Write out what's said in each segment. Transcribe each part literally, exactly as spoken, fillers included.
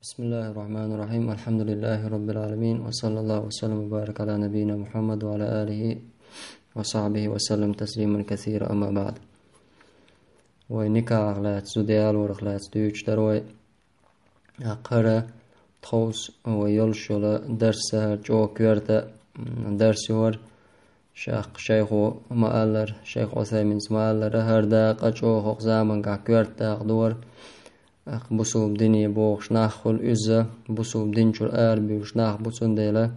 بسم الله الرحمن الرحيم. الحمد لله رب العالمين. وصلى الله وسلم وبارك على نبينا محمد وعلى آله وصحبه وسلم تسليما كثيرا. أما بعد. Вай никахьах лаьцна, зуда ялорах лаьцна дуьйцуш дара вай. ТӀаккха хӀара тховса вай йолуш йолу дарс хӀара чӀогӀа коьрта, м, дарс ю хӀара. Шайх, шайхо ма-аллара, шайх Ӏусаймина ма-аллара, хӀара дакъа чӀогӀа хӀокху заманахь коьрта дакъа ду хӀара. ТӀаккха бусулба дине бохуш нах хуьлу иза, бусулба дин чуьра арабуьйлуш нах бу, цундела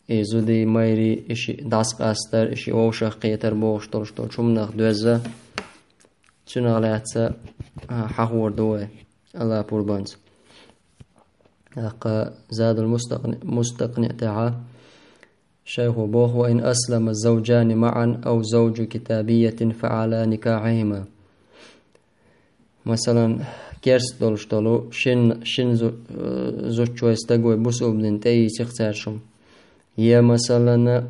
и зудий, майрий, и шиъ дӀасакъастар, и шиъ вовшах кхетар бохуш долуш долчу хӀуманах доьзна, цунах лаьцна, а, хьахор ду вай, Алла пурбанца. ТӀаккха Задул Мустакъни-, Мустакъни тӀехь шайхо боху: «وإن أسلم الزوجان معا أو زوج كتابية فعلى نكاحهما». Масалан, керста долуш долу шин, шин зу-, э, зудчой, стагой бусулба дин тӀеийцира цаьршимма. Я, масалан,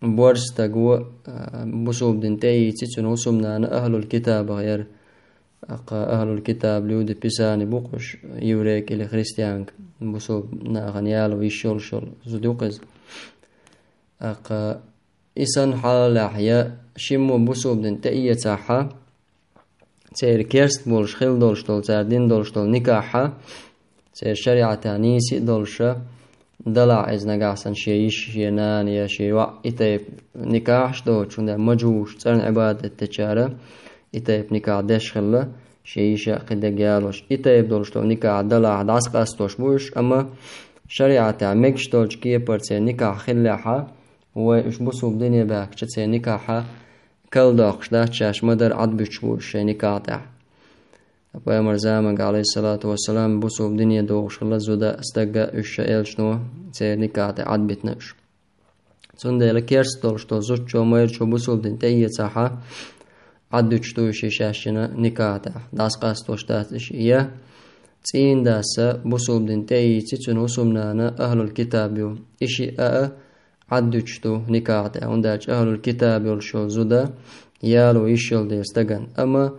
борз стаго, э, бусулба дин тӀеийци, цуьнан хӀусамнана ахьлул китабах яра. ТӀаккха ахьлул китаб люди Писания бу-кх уьш, еврейка или христианка, бусулба нахана яло йиш йолуш йолу зуда ю-кх иза. ТӀаккха и санна хьалалахь, я шиммо бусулба дин тӀеэцахьа, церан керста болуш хилла долуш долу, цара дина долуш долу никахьа, церан шариӀатехь нийса а долуша, далахь иза нагахь санна шен йиша, шен нана я шен йоӀ, и тайпа никахьаш доцуш, хӀунда аьлча мажуш, цӀарна Ӏибадат дечара, и тайпа никахь деш хилла, шен йиша а кхидерг ялош. И тайпа долуш долу никахь далахь дӀасакъастош бу уьш, амма шариӀатехь мегаш долчу кепара церан никахь хиллехьа, вай уьш бусулба дине баьхкича церан никахьа калдоккхуш дац, шаьш ма-дарра Ӏадбуьтуш бу уьш шайн никахь тӀехь. Пайхамар заманга, алейхиссалату вассалам, бусулба дине догӀуш хилла зуда, стагга уьш ша элчано церан никахь тӀехь Ӏадбитина уьш. Цундела керста долуш долу зудчо, майрачо бусулба дин тӀеэцахьа, Ӏаддуьтуш ду и шиъ шаьшшина никахь тӀехь, дӀасакъастош дац и шиъ. Я цӀийнан дас бусулба дин тӀеийци, цуьнан хӀусамнана ахьлул китаб ю, и шиъ а Ӏаддуьтуш ду никахь тӀехь, хӀунда аьлча ахьлул китаб йолуш йолу зуда яло йиш йолу дела стагана. Амма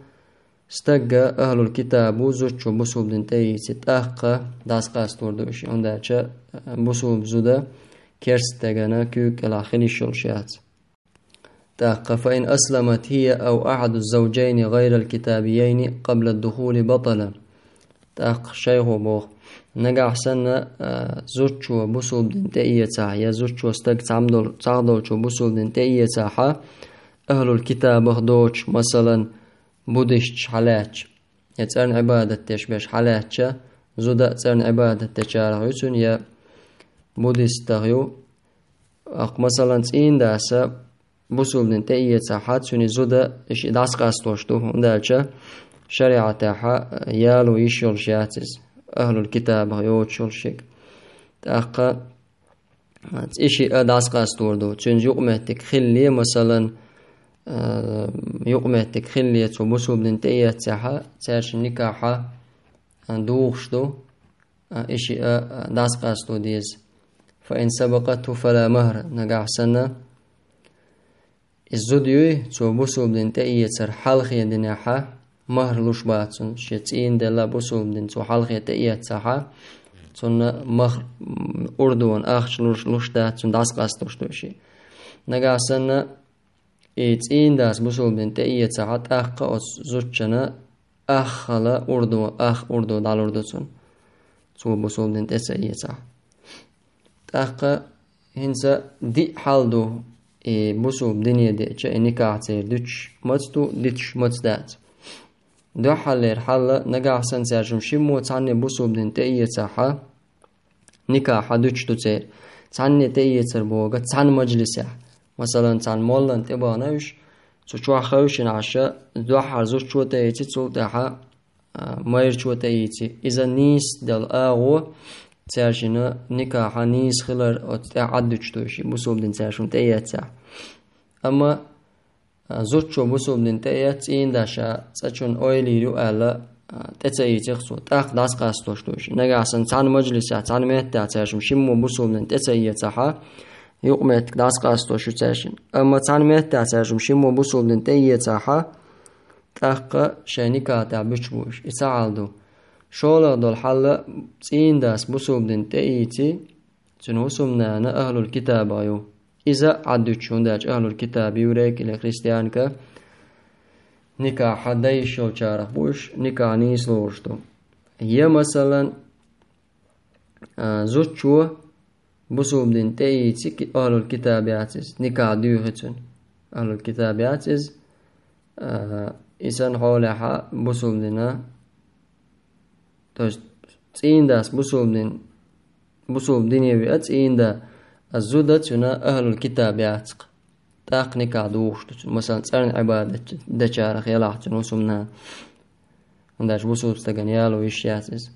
стагга ахьлул китаб ву, зудчо бусулба дин тӀеийци, тӀаккха дӀасакъастор ду и шиъ, хӀунда аьлча бусулба зуда керста стагана куьйга кӀелахь хила йиш йолуш яц. ТӀаккха: «فإن أسلمت هي أو أحد الزوجين غير الكتابيين قبل الدخول بطل». ТӀаккха шайхо боху: нагахь санна, а, зудчо бусулба дин тӀеэцахь, я зудчо стаг цхьамдол-, цхьахдолчо бусулба дин тӀеэцахьа, ахьлул китабах доцуш, масалан, буддисташ хьалаьцча, я цӀарна Ӏибадат деш берш хьалаьцча, зуда а цӀарна Ӏибадат дечарах ю цуьнан, я буддистах ю, ТӀаккха, масалан, цӀийнан дас бусулба дин тӀеэцахьа, цуьнан зуда и шиъ дӀасакъастош ду, хӀунда аьлча шариӀатехьа яло йиш йолуш яц иза, ахьлул китабах йоцуш йолу шиъ. ТӀаккха и шиъ а дӀасакъастор ду. Цуьнца юкъаметтиг хилале, масалан, а, юкъаметтиг хилале цо бусулба дин тӀеэццехьа, цаьршиннан никахьа, а, духуш ду, а, и шиъ а, а, дӀасакъасто деза. «فإن سبقته فلا مهر», нагахь санна, и зуда юй, цо бусулба дин тӀеэцар хьалхе динехьа, махӀр луш бац цунна, шен цӀийнан делла бусулба дин цо хьалхе тӀеэццахьа, цунна махӀр, м, урдона ахча луш, луш дац, цунна дӀасакъастош ду и шиъ. Нагахь санна, и цӀийнан дас бусулба дин тӀеэцахьа, тӀаккха оцу зудчунна ах хала урдо, ах урдо дӀалур ду цунна, цо бусулба дин тӀе ца эцахь. ТӀаккха хӀинца диъ хьал ду, и бусулба дине деъча, и никахь церан дуьтуш маца ду, дитуш маца дац. Дуьххьарлера хьал, нагахь санна цаьршимма шиммо цхьанне бусулба дин тӀеэцахьа, никахь хьан дуьтуш ду церан. Цхьанне тӀеэцар боху, цхьана мажлисехь. Масалан, цхьана моллана тӀебахана уьш, цу чохь хевшина Ӏаш, дуьххьара зудчо тӀеийци, цул тӀаьхьа, а, майрачо тӀеийци. Иза нийса долу агӀо, цаьршиннан никахь хьан нийса хилар оцу тӀехь Ӏаддуьтуш ду уьш, бусулба дин цаьршимма тӀеэццехь. Амма А, зудчо бусулба дин тӀеэцци, цӀийнан дас цӀа чунна ойла йийр ю аьлла, а, тӀе ца ийцира цо, тӀаккха дӀасакъастош ду уьш. Нагахь санна цхьана мажлисехь, цхьана меттехь цаьршимма шиммо бусулба дин тӀе ца эцахьа, юкъаметтиг дӀасакъастош ю цаьршиннан. Амма цхьана меттехь цаьршимма шиммо бусулба дин тӀе эцахьа, тӀаккха шайн никахь тӀехь буьтуш бу уьш. И ца хьал ду. ШоллагӀа дола хьал, цӀийнан дас бусулба дин тӀеийци, цуьнан хӀусамнана ахьлул китабах ю. Иза Ӏаддуьтуш, хӀунда аьлча ахьлул китаб еврейк или христианка никахь дан йиш йолчарах бу уьш, никахь нийса лоруш ду. Я, масалан, а, зудчо бусулба дин тӀеийци, ки-, ахьлул китаб яц иза, никахь дуьйхи цуьнан. Ахьлул китаб яц иза, а, и санна хьолехь бусулба дина, то есть цӀийнан дас бусулба дин, бусулба дине веа цӀийнан да, а зуда цуьнан ахьлул китаб яц-кх. ТӀаккха никахь духуш ду цуьнан. Масалан, цӀарна Ӏибадат дечарах елахь цуьнан хӀусамнана. ХӀунда аьлча бусулба стагана яло йиш яц иза.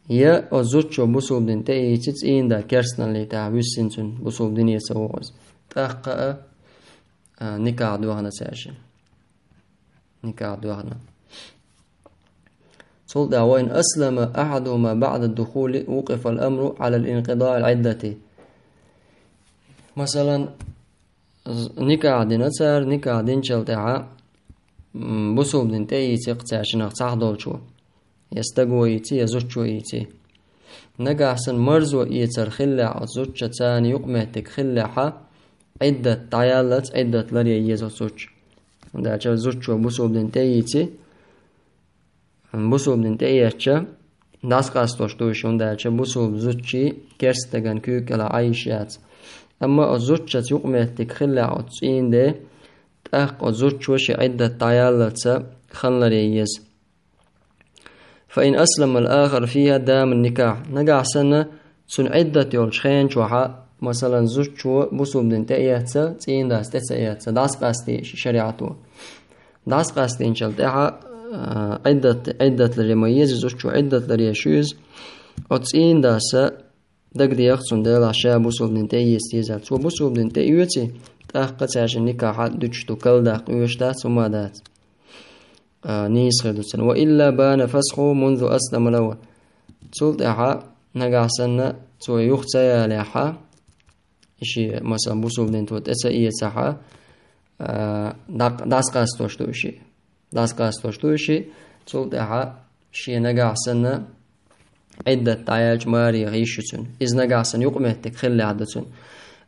Я оцу зудчо бусулба дин тӀеийци, цӀийнан да керстаналлийтахь вуьссина цуьнан, бусулба дине ца вуху иза. ТӀаккха а, а, никахь доьхна цаьршинна. Никахь доьхна. Цул тӀаьхьа: «وإن أسلم أحدهما بعد الدخول وقف الأمر على انقضاء العدة». Масалан, з-, никахь дина цара, никахь динчул тӀаьхьа, м, бусулба дин тӀеийци-кх цаьршиннах цхьаъ долчо. Я стаго ийци, я зудчо ийци. Нагахь санна марзо эцар хиллехь оцу зудчун, царна юкъаметтиг хиллехь, Ӏиддат дӀаяллалц, Ӏиддат ларъян еза оцу зудчун. ХӀунда аьлча зудчо бусулба дин тӀеийци, бусулба дин тӀеэцча, дӀасакъастош ду уьш, хӀунда аьлча бусулба зудчий керста стагана куьйга кӀелахь Ӏан йиш яц. Амма оцу зудчуьнца юкъаметтиг хиллехь оцу цӀийнан ден, тӀаккха оцу зудчо шен Ӏиддат дӀаяллалц хан ларъян еза. «فإن أسلم الآخر فيها دام النكاح». Нагахь санна, цуьнан Ӏиддат йолчу хенан чохь, масалан, зудчо бусулба дин тӀеэцна, цӀийнан дас тӀе ца эцна, дӀасакъастийша шариӀато. ДӀасакъастийначул тӀаьхьа, а, Ӏиддат, Ӏиддат ларъян ма еза, зудчо Ӏиддат ларъеш ю иза. Оцу цӀийнан дас дагадеха цунна, делахь ша бусулба дин тӀеэца дезара. Цо бусулба дин тӀеоьций, тӀаккха цаьршиннан никахь дуьтуш ду, калдаккха оьшуш дац, хӀума дац. А, нийса хир ду цуьнан. «وإلا بان فسخه منذ أسلم الأول». Цул тӀаьхьа нагахь санна цо юха ца ялехь, и ши, масалан, бусулба дин цо тӀе ца эцахь, а, дӀа-, дӀасакъастош ду и ши. ДӀасакъастош ду и ши. Цул тӀаьхьа шен нагахь санна Ӏиддат дӀаяьлча маре яха йиш ю цуьнан. Иза нагахь санна юкъаметтиг хиллехь ду цуьнан.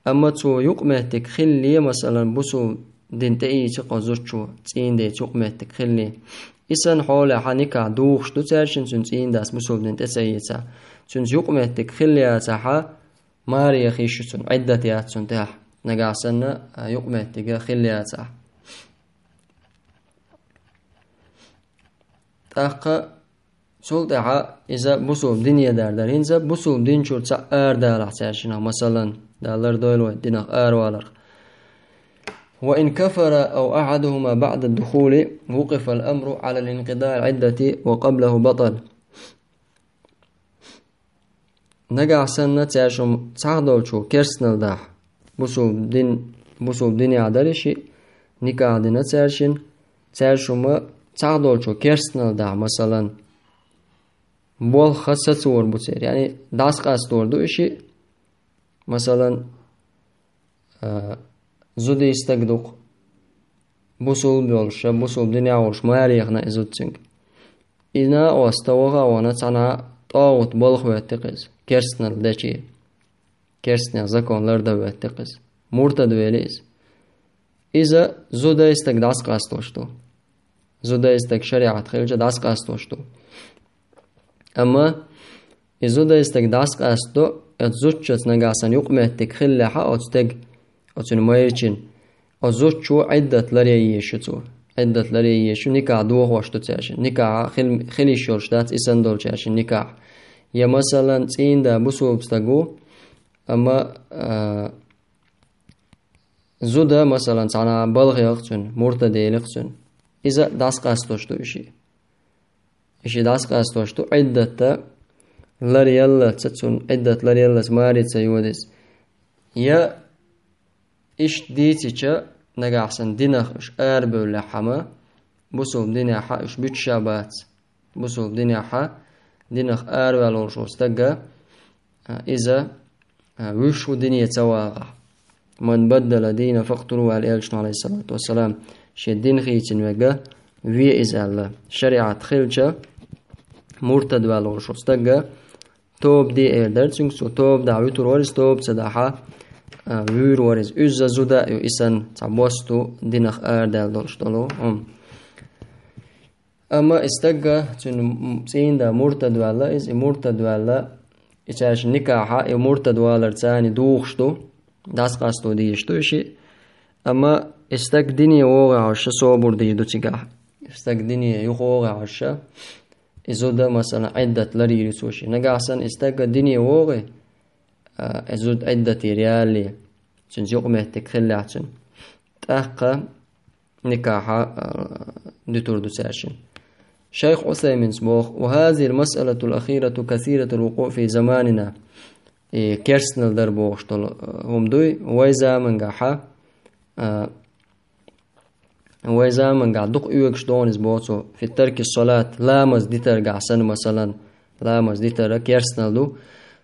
Амма цо юкъаметтиг хилле, масалан, бусулба дин тӀеийци-кх оцу зудчо, цӀийнан деца юкъаметтиг хилле. И санна хьолехь никахь духуш ду цаьршиннан, цуьнан цӀийнан дас бусулба дин тӀе ца эцахь. Цуьнца юкъаметтиг хилла яцахь, маре яха йиш ю цуьнан, Ӏиддат яц цунна тӀехь, нагахь санна, а, юкъаметтиг хилла яцахь. ТӀаккха цул тӀаьхьа иза бусулба дине дар дара. ХӀинца бусулба дин чуьра цхьаъ арадалахь цаьршиннах, масалан, Дала лардойла вай динах араваларх. «وإن كفر أو أحدهما بعد الدخول وقف الأمر على انقضاء العدة وقبله بطل». Нагахь санна цаьршимма цхьаъ долчо керстаналла дахь, бусулба дин, бусулба динехь дара и шиъ, никахь дина цаьршиннан, цаьршимма цхьаъ долчо керстаналла дахь, масалан, болх сацор бу церан, яъни дӀасакъастор ду и шиъ, масалан, а, зуда стаг ду-кх, бусулба йолуш, бусулба динехь волуш, маре яхна и зуда цуьнга. И накъост ваха а вахана, цхьана тӀагӀут балха хӀоьттира иза, керстаналла дечи. Керстанех закон лардан хӀоьттира иза. Муртад вели иза. Иза зуда стаг дӀасакъастош ду. Зуда стаг шариӀат хилча дӀасакъастош ду. Амма и зуда стаг дӀасакъастадо, оцу зудчуьнца нагахь санна юкъаметтиг хиллехь оцу стеган, оцуьнан майрачун, оцу зудчо Ӏиддат ларъян езаш ю цо. Ӏиддат ларъян езаш ю, никахь дохош ду цаьршиннан. Никахь хила, хила йиш йолуш дац и санна долчаьршиннан никахь. Я, масалан, цӀийнан да бусулба стаг ву, амма, а, зуда, масалан, цхьана балха елира цуьнан, муртад елира цуьнан. Иза дӀасакъастош ду и шиъ. И шиъ дӀасакъастош ду, Ӏиддат ларъяллалц, цуьнан Ӏиддат ларъяллалц маре ца йода иза. Я иштта дийцича, нагахь санна динах уьш арабевллехь-м, бусулба динехь уьш буьтуш а бац. Бусулба динехь, динах араваьлла волуш волу стаг, а, иза, а, вуьш ву дине ца вагӀахь. «من بدل دينه فاقتلوه», аьлла элчано, алейхиссалату вассалам, шен дин хийцина верг, ве иза аьлла. ШариӀат хилча, муртад ваьлла волуш стага тоба де эр дара цуьнга, цо тоба дахь вуьтур вара иза, тоба ца дахьа, а, вуьйр вара иза. Уьзза зуда а ю, и санна цхьа босту динах арадаьлла долуш долу хӀума. Амма и стага, цуьнан м-, цӀийнда муртад ваьлла иза, и муртад ваьлла, и цаьршинна никахьа, и муртад валар царна духуш ду, дӀасакъасто дезаш ду и шиъ. Амма и стаг дине вогӀе хьожуш собар дийр ду цигахь. И стаг дине юха вогӀе хьожуш, и зуда, масала, Ӏиддат ларйийр ю цо шен. Нагахь санна и стаг дине вогӀе, а, и зуда Ӏиддатера ялале, цуьнца юкъаметтиг хиллехь цуьнан. ТӀаккха никахьа, а, дуьтур ду цаьршинна. Шайх Ӏусайминс боху: «وهذه المسألة الأخيرة كثيرة الوقوع في زماننا». И керстанал дар бохуш долу, а, хӀума дуй, вай замангахьа, а, вай замангахь дукха оьгуш догӀу иза боху цо, «في ترك الصلاة», ламаз дитаргахь санна, масалан, ламаз дитара керстанал ду.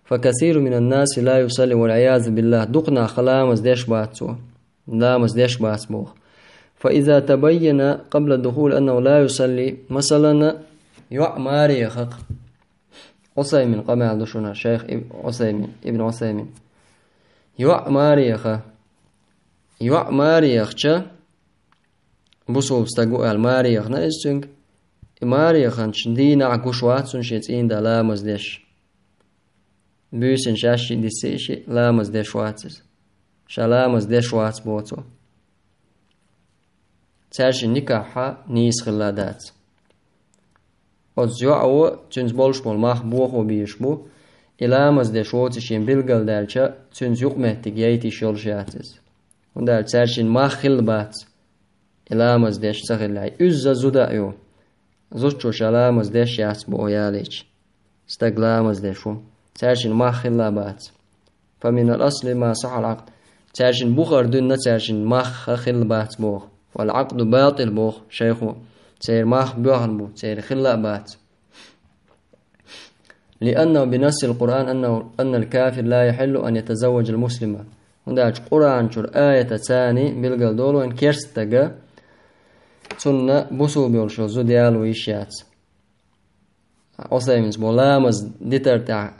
«فكثير من الناس لا يصلي والعياذ بالله», дукха нах ламаз деш бац цо. Ламаз деш бац боху. «فإذا تبين قبل الدخول أنه لا يصلي», масалан, йоӀ маре яхахь. Ӏусаймин къамел ду шуна, шайх Иб-, Ӏусаймин, Ибн Ӏусаймин. ЙоӀ маре яха. ЙоӀ маре яхча, бусулба стаг ву аьлла маре яхна иза цуьнга. И маре яханчу дийнахь гуш вац цунна шен цӀийнда ламаз деш. Буьйсанна шаьш шиъ диссе и шиъ ламаз деш вац иза. Ша ламаз деш вац боху цо. Цаьршинна никахьа нийса хилла дац. Оцу йоӀа цуьнца болуш болу мах бохо безаш бу, и ламаз деш воцу шен билгалдаьлча, цуьнца юкъаметтиг яйта йиш йолуш яц иза. ХӀунда аьлча цаьршинна мах хилла бац. И ламаз деш ца хилла, уьзза зуда а ю. Зудчо ша ламаз деш яц боху ялийча. Стаг ламаз деш ву. Цаьршинна мах хилла бац. «فمن الأصل ما صح العقد». Цаьршинна бухара дуьйна цаьршинна мах хилла бац боху. «والعقد باطل», боху шайхо. Церан мах боьхна бу, церан хилла а бац. «لأنه بنص القرآن أنه، أن الكافر لا يحل أن يتزوج المسلمة». ХӀунда аьлча Къуръан чуьра аята царна билгал долу вайн керстага цунна бусулба йолуш йолу зуда яло йиш яц. Ӏусайминс бо ламаз дитар тӀехь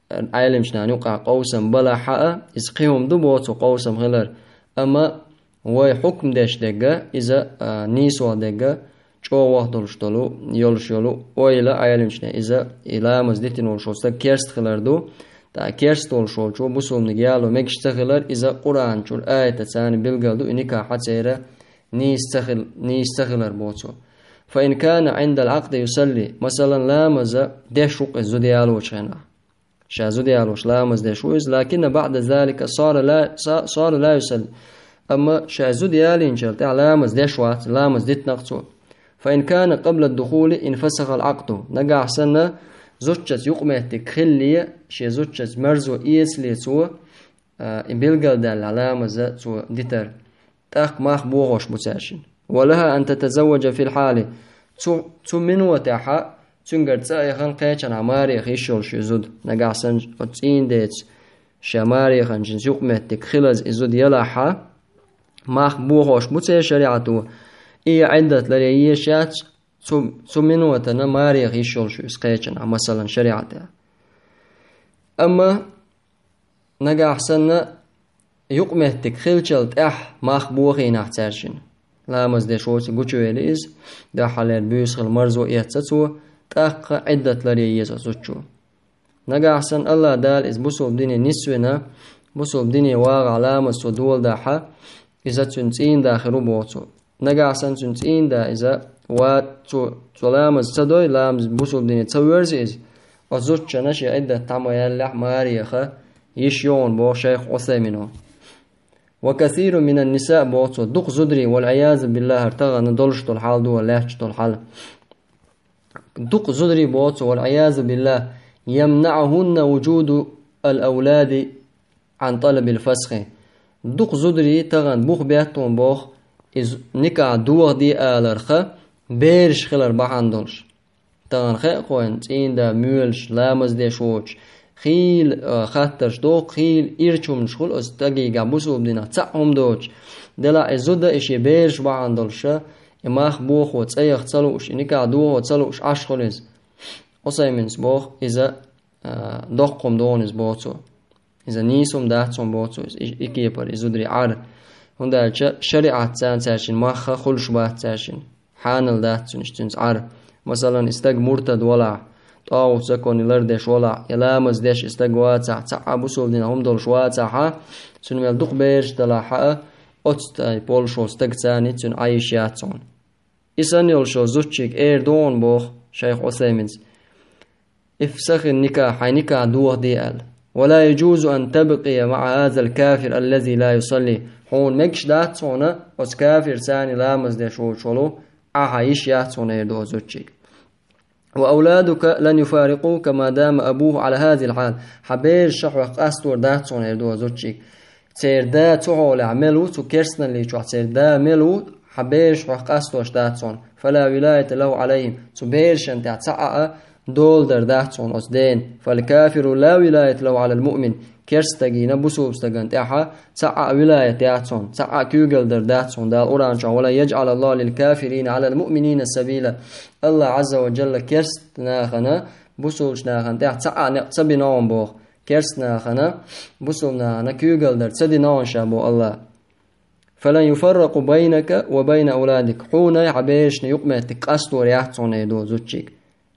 Ӏеламчу нахана юкъахь къовсам балахь а, иза кхин хӀума ду боху цо къовсам хилар, амма вай хьукм деш дегга, иза, а, нийсо дегга, чӀогӀа ваха долуш долу, йолуш йолу ойла Ӏеламчу нахана иза, и ламаз дитина волуш волу стаг керст хилар ду, ткъа керст волуш волчо бусулбаниг яло мегаш ца хилар, иза Къуръан чуьра аята царна билгал ду, и никахьа церан нийса ца хил-, нийса ца хилар боху цо. «فإن كان عند العقد يصلي», масалан, ламаза деш ву-кх иза зуда ялочу хенахь. Ша зуда ялош ламаз деш ву иза, «لكن بعد ذلك صار لا، صا-، صار لا يصلي». Амма ша зуда ялийначул тӀаьхьа ламаз деш вац, ламаз дитина-кх цо. «فإن كان قبل الدخول انفسخ العقد». Нагахь санна, зудчуьнца юкъаметтиг хилле, шен зудчуьнца марзо эцале цо, а, и билгалдаьлла ламаза цо дитар. ТӀаккха мах бохош бу цаьршинна. «ولها أن تتزوج في الحال». Цу, цу минотехьа цуьнгара цӀа а яхана кхечанхьа маре яха йиш йолуш ю зуда. Нагахь санна оцу цӀийнан деца ша маре яханчуьнца юкъаметтиг хилаза и зуда ялахьа, мах бохош бу церан шариӀато, и Ӏиддат ларъян езаш яц, цу, цу минотана маре яха йиш йолуш ю иза кхечанхьа, масалан, шариӀатехь. Амма нагахь санна, юкъаметтиг хиллачул тӀаьхьа мах бохийнехь цаьршинна. Ламаз деш воцург гучувели иза, дуьххьарлера буьйса хила марзо эцна цо, тӀаккха Ӏиддат ларъян еза оцу зудчо. Нагахь санна, АллахӀ Дала иза бусулба дине нисвина, бусулба дине вагӀахь ламаз цо доладахьа, иза цуьнан цӀийнан да хир ву боху цо. Нагахь санна цуьнан цӀийнан да иза, ва цо, цо ламаз ца дой, ламаз бусулба дине ца воьрзи иза, оцу зудчунна шен Ӏиддат тхьамаяллехь маре яха йиш йогӀу боху шайх Ӏусаймино. «وكثير من النساء», боху цо, дукха зударий, «والعياذ بالله», хӀара тахана долуш долу хьал ду, лаьтташ долу хьал. Дукха зударий, боху цо, «والعياذ بالله», «يمنعهن وجود الأولاد عن طلب الفسخ». Дукха зударий тахана бух беттахуна боху, иза никахь дохаде аларха, бераш хилар бахьана долуш. Тахана хеа кхойн цӀийнан да моьлуш, ламаз деш воцуш, хийла, а, хаттарш доху, хийла ирча хӀуманаш хуьлу оцу стагехь бусулба динахь цхьаъ хӀума доцуш. Делахь и зуда и шен бераш бахьана долуша, и мах бохо цӀа яха ца лууш, и никахь дохо ца лууш Ӏаш хуьлу иза. Ӏусайминс боху, иза, а, доккха хӀума ду хьуна иза, боху цо. Иза нийса хӀума дац хьуна, боху цо, иза, и, и кепара, и зударий Ӏар. ХӀунда аьлча шариӀатца цаьршинна мах хуьлуш бац цаьршинна. Хьанал дац цуьнан, цуьнца Ӏар. Масалан, и стаг муртад валахь, тӀагӀут законий лардеш валахь, я ламаз деш и стаг вацахь, цхьа а бусулба динехь хӀума долуш вацахь, цуьнан мел дукха бераш далахь а, оцу тайпа волуш волу стагца цуьнан Ӏан йиш яц хьуна. И санна йолчу зудчуьнга эр ду хьуна, боху шайх Ӏусайминс: «افسخ النكاح», хьайн никах дохаде аьлла. «ولا يجوز أن تبقي مع هذا الكافر الذي لا يصلي». Хьуна мегаш дац хьуна оцу кафирца ламаз деш воцуш волу Ӏан хьан йиш яц хьуна, эр ду оцу зудчуьнга. «وأولادك لن يفارقوك ما دام أبوه على هذه الحال». Хьан бераш ша хьох къастор дац хьуна, эр ду оцу зудчуьнга. Церан да цу хьолехь мел ву, цу керстаналли чохь церан да мел ву, хьан бераш хьох къастош дац хьуна. «فلا ولاية له عليهم». Цу берашна тӀехь цхьа а дола дар дац хьуна оцу дена. «فالكافر لا ولاية له على المؤمن». Керста стагана бусулба стагана тӀехь цхьа а вилаят яц хьуна, цхьа а куьйгалла дар дац хьуна. Дала Къуръан чохь: «ولن يجعل الله للكافرين على المؤمنين سبيلا». АллахӀ Ӏазза ва Джалла керста нахана бусулба нахана тӀехь цхьа а некъ ца бина хьуна, боху. Керста нахана бусулба нахана куьйгалла дар ца дина хьуна ша, боху АллахӀа. «فلن يفرق بينك وبين أولادك». Хьуна хьан берашна юкъаметтиг къастор яц хьуна, эр ду зудчуьнга.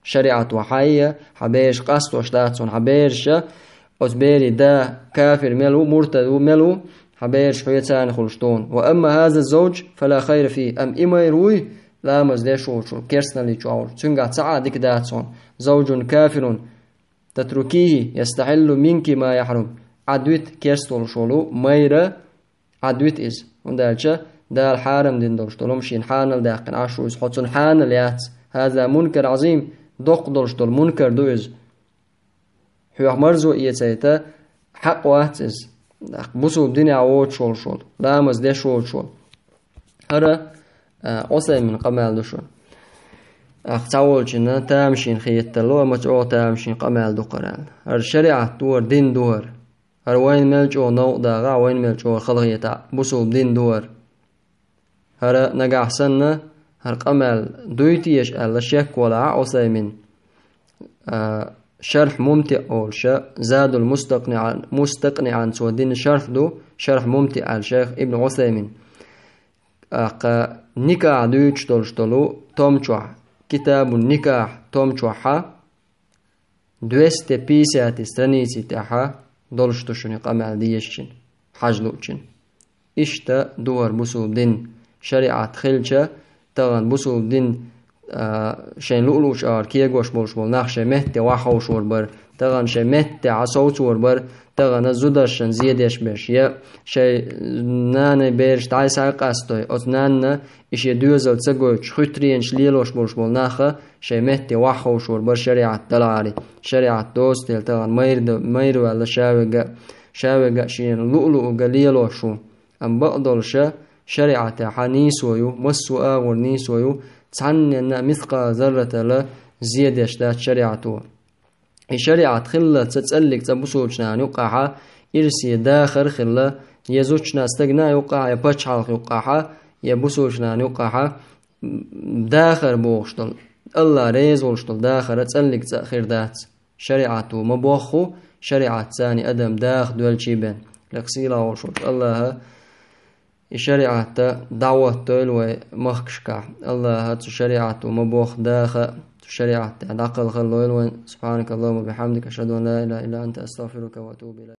ШариӀат ван хьайя, хьан бераш къастош дац хьуна, хьан бераша, оцу берийн да кафир мел ву, муртад ву, мел ву, хьан бераш хьоьца хуьлуш ду хьуна. «وأما هذا الزوج فلا خير فيه». Амма и майра вуй, ламаз деш воцуш волу, керстаналли чохь волуш, цуьнгахь цхьа а дика дац хьуна. «زوج كافر تتركيه يستحل منك ما يحرم». Ӏадвита керста волуш волу майра, Ӏадвита иза. ХӀунда аьлча Дала хьарам дина долуш долу хӀума шена хьанал даьккхина Ӏаш ву иза. Хьо цунна хьанал яц. «هذا منكر عظيم». Доккха долуш долу мункар ду иза. Хьох марзо эцайта хьакъ вац иза. Бусулба динехь воцуш волуш волу, ламаз деш воцуш волу. ХӀара, а, Ӏусаймин къамел ду шуна. Ахь цхьаволчунна тамашийна хеталло, амма чӀогӀа тамашийна къамел ду хӀара аьлла. ХӀара шариӀат ду хӀара, дин ду хӀара. ХӀара вайна мел чӀогӀа новкъа дагӀахь, вайна мел чӀогӀа хала хетахь, бусулба дин ду хӀара. ХӀара нагахь санна, хӀара къамел дуй теша аьлла шек валахь Ӏусаймин, а, Шарх МумтиӀ олуш, Задул Мустакъниъан, Мустакъниъан цо дина шарх ду, Шарх МумтиӀ аьлла шайх Ибн Ӏусаймин. ТӀаккха никахь дуьйцуш долуш долу том чохь, Китабун никахь том чохьа, двести пятьдесят страници тӀехьа долуш ду шуна къамел дезачун, хьажа луучун. Иштта ду хӀара бусулба дин, шариӀат хилча, тахана бусулба дин, а, шайн луъ-луъчу агӀор кегош болуш болу нах шайн метте вахховшор бара, тахана шайн метте Ӏа совцор бара, тахана зударшна зен деш берш, я шайн нанай бераш дӀай-схьай къастой, оцу нанна и шен доьзал ца гойтуш, хуьтаренаш лелош болуш болу наха шайн метте вахховшор бара шариӀат далахьари. ШариӀат доцу дела тахана майра д-, майра ваьлла шаверг а, шаверг а шена луъ-луъург а лелош ву. Амма бакъдолуша шариӀатехьа нийсо ю, массо а агӀор нийсо ю, цхьанненна а мискъал зарратала зен деш дац шариӀато. И шариӀат хилла ца цӀаллиг цӀа бусулбачу нахана юккъахьа ирсе дахар а хилла, я зудчунна стагана юккъахьа, я пачхьалкх юккъахьа, я бусулбачу нахана юккъахьа, дахар бохуш долу, АллахӀ реза волуш долу дахар а цӀаллиг цӀа а хир дац. ШариӀато ма бохху, шариӀатца адам даха доьлчий бен. Лекха сийлахь волуш волчу АллахӀа и шариӀат дӀахӀоттойла вай махкашкахь. АллахӀа цу шариӀато ма бохху даха, цу шариӀат тӀехь дӀакхалхалойла вайн. سبحانك اللهم وبحمدك، أشهد أن لا إله إلا أنت، أستغفرك وأتوب إليك.